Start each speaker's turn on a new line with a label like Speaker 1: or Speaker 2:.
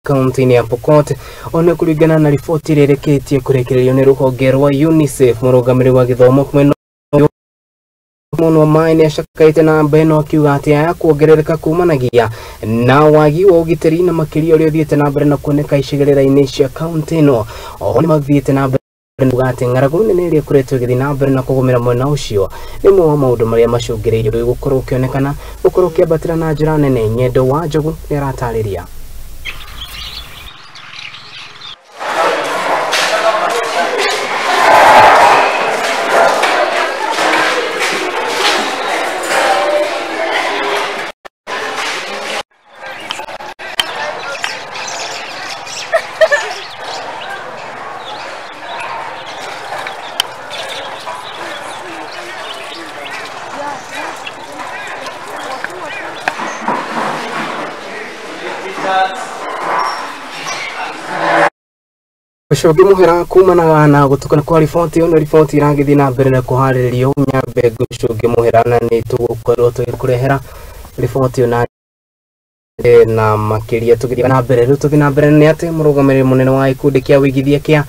Speaker 1: Kaunti-inĩ ya Pokot. Ona kũringana na riboti ĩrĩa ĩrĩkĩtie kũrekererio nĩ rũhonge rwa UNICEF, mũrũgamĩrĩri wa gĩthomo mwena mũno maĩ nĩ acakaĩte namba ĩno, akiuga atĩ aya kuongerereka kumanagia na wagi wa ũgitĩri na makĩria ũrĩa ũthiĩte na mbere na kuoneka icigĩrĩra-inĩ cia kaunti ĩno. Oho nĩ mathiĩte na mbere kuga atĩ ng'aragu nene ĩrĩa ĩkoretwo ĩgĩthiĩ na mbere na kũgũmĩra mwena ũcio nĩ ũmwe wa maũndũ marĩa macũngĩrĩirie ũndũ ũyũ gũkorwo ũkĩonekana gũkorwo ũkĩambatĩra na njĩra nene. Nyendo wa Njogu nĩ aratarĩria. Gũcũngĩ mũhera kumanaga na gũtukana kwa riboti ĩyo, nĩ riboti iragĩthiĩ na mbere na kũharĩrĩrio. Nyambe ngũcũngĩ mũhera na nĩ tũgũkorwo tũgĩkũrehera riboti ĩyo na makĩria tũgĩthiĩ na mbere. Rĩu tũthiĩ na mbere nĩ atĩ mũrũgamĩrĩri mũnene wa gĩkundi kĩa wĩigithia kĩa